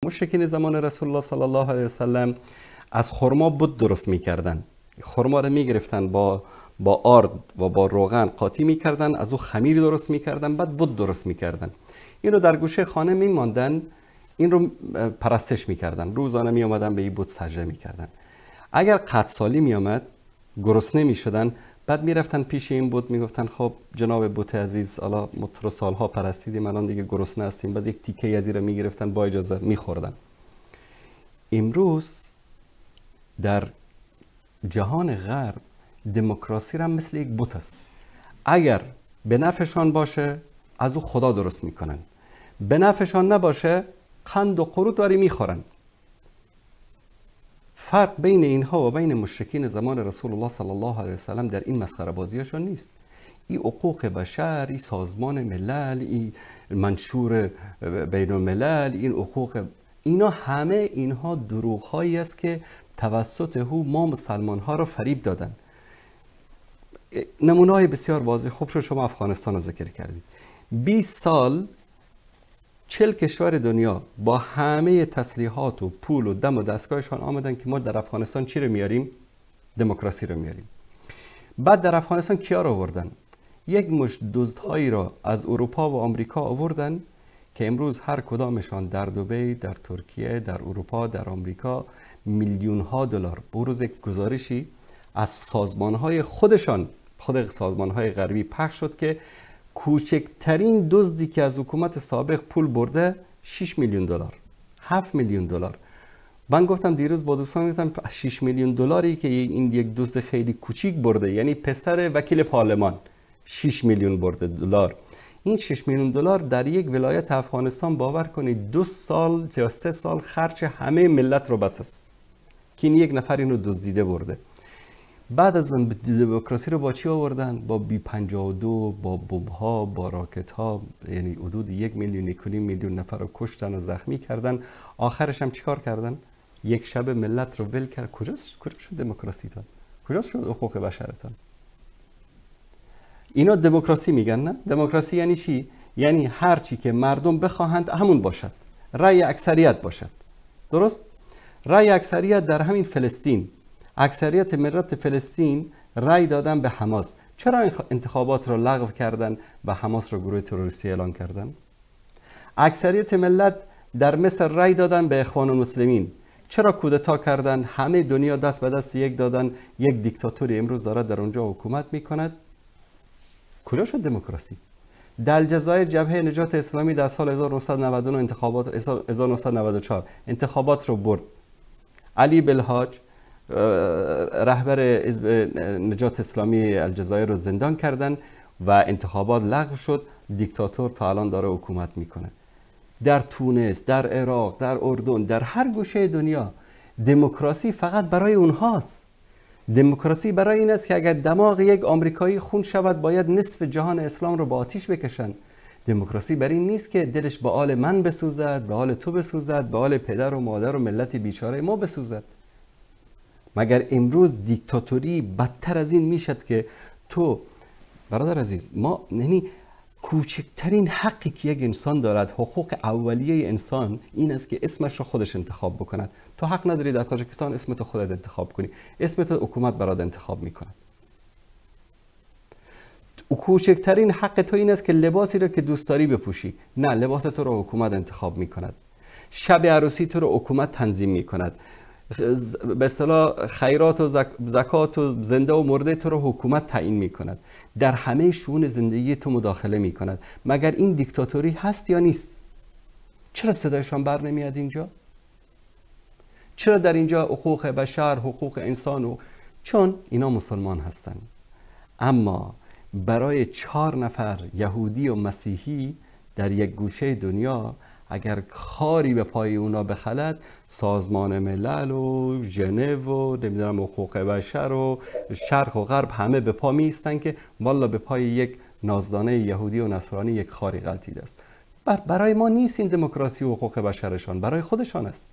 مشرکین زمان رسول الله صلی الله علیه وسلم از خرما بت درست میکردن. خرما رو میگرفتن با آرد و با روغن قاطی میکردن، از او خمیر درست میکردن، بعد بت درست میکردن. این رو در گوشه خانه میماندن، این رو پرستش میکردن، روزانه میامدن به این بت سجده میکردن. اگر قحط سالی میامد، گرسنه میشدن، بعد میرفتن پیش این بت میگفتن خب جناب بت عزیز، حالا ما تو رو سالها پرستیدیم، الان دیگه گرسنه هستیم. بعد یک تیکه از این رو میگرفتن، با اجازه میخوردن. امروز در جهان غرب دموکراسی را مثل یک بت است. اگر به نفعشان باشه از او خدا درست میکنن، به نفعشان نباشه قند و قروت داری میخورن. فرق بین اینها و بین مشرکین زمان رسول الله صلی الله علیه وسلم در این مسخره بازیشان نیست. این حقوق بشر، این سازمان ملل، این منشور بین الملل، این حقوق، اینا همه اینها دروغ هایی است که توسط هو ما مسلمان ها را فریب دادن. نمونه های بسیار واضح. خوب شد شما افغانستان رو ذکر کردید. 20 سال 40 کشور دنیا با همه تسلیحات و پول و دم و دستگاهشان آمدن که ما در افغانستان چی رو میاریم؟ دموکراسی رو میاریم. بعد در افغانستان کیا رو آوردن؟ یک مشت دزدهایی را از اروپا و آمریکا آوردن که امروز هر کدامشان در دبی، در ترکیه، در اروپا، در آمریکا میلیون ها دلار. بروز یک گزارشی از سازمان های خودشان، خود سازمان های غربی پخش شد که کوچکترین دزدی که از حکومت سابق پول برده 6 میلیون دلار، 7 میلیون دلار. من گفتم دیروز با دوستان گفتم 6 میلیون دلاری که این یک دزد خیلی کوچیک برده، یعنی پسر وکیل پارلمان 6 میلیون برده دلار. این 6 میلیون دلار در یک ولایت افغانستان باور کنید 2 سال یا 3 سال خرج همه ملت رو بس است که این یک نفر اینو دزدیده برده. بعد از اون دموکراسی رو با چی آوردن؟ با بی 52، با بمب ها، با راکت ها، یعنی حدود 1 میلیون، 1.5 میلیون نفر رو کشتن و زخمی کردن. آخرش هم چیکار کردن؟ یک شب ملت رو ول کرد. کجا شد دموکراسیتان؟ کجا شد حقوق بشرتان؟ اینا دموکراسی میگن نه؟ دموکراسی یعنی چی؟ یعنی هر چی که مردم بخواهند همون باشد، رأی اکثریت باشد. درست؟ رأی اکثریت در همین فلسطین، اکثریت ملت فلسطین رأی دادن به حماس. چرا انتخابات را لغو کردن و حماس را گروه تروریستی اعلان کردن؟ اکثریت ملت در مصر رأی دادن به اخوان المسلمین. چرا کودتا کردن؟ همه دنیا دست به دست یک دادن، یک دیکتاتوری امروز دارد در اونجا حکومت میکند. کجا شد دموکراسی؟ در الجزایر جبهه نجات اسلامی در سال 1999 انتخابات، 1994 انتخابات رو برد. علی بلحاج رهبر حزب نجات اسلامی الجزایر رو زندان کردن و انتخابات لغو شد. دیکتاتور تا الان داره حکومت میکنه. در تونس، در عراق، در اردن، در هر گوشه دنیا دموکراسی فقط برای اونهاست. دموکراسی برای این است که اگر دماغ یک آمریکایی خون شود باید نصف جهان اسلام رو با آتیش بکشن. دموکراسی برای این نیست که دلش به حال من بسوزد، به حال تو بسوزد، به حال پدر و مادر و ملت بیچاره ما بسوزد. مگر امروز دیکتاتوری بدتر از این میشد که تو برادر عزیز ما، یعنی کوچکترین حقی که یک انسان دارد، حقوق اولیه انسان این است که اسمش رو خودش انتخاب بکند. تو حق نداری در تاجیکستان اسم تو خودت انتخاب کنی، اسم تو حکومت برات انتخاب میکند. کوچکترین حق تو این است که لباسی رو که دوست داری بپوشی، نه لباس تو رو حکومت انتخاب میکند. شب عروسی تو رو حکومت تنظیم میکند. به اصطلاح خیرات و زکات و زنده و مرده تو رو حکومت تعیین میکند. در همه شئون زندگی تو مداخله میکند. مگر این دیکتاتوری هست یا نیست؟ چرا صدایشان بر نمیاد اینجا؟ چرا در اینجا حقوق بشر، حقوق انسان و چون اینا مسلمان هستن. اما برای 4 نفر یهودی و مسیحی در یک گوشه دنیا اگر خاری به پای اونا بخلد، سازمان ملل و ژنو و نمیدونم حقوق بشر و شرق و غرب همه به پا می ایستن که والا به پای یک نازدانه یهودی و نصرانی یک خاری غلطیده است. برای ما نیست این دموکراسی و حقوق بشرشان، برای خودشان است.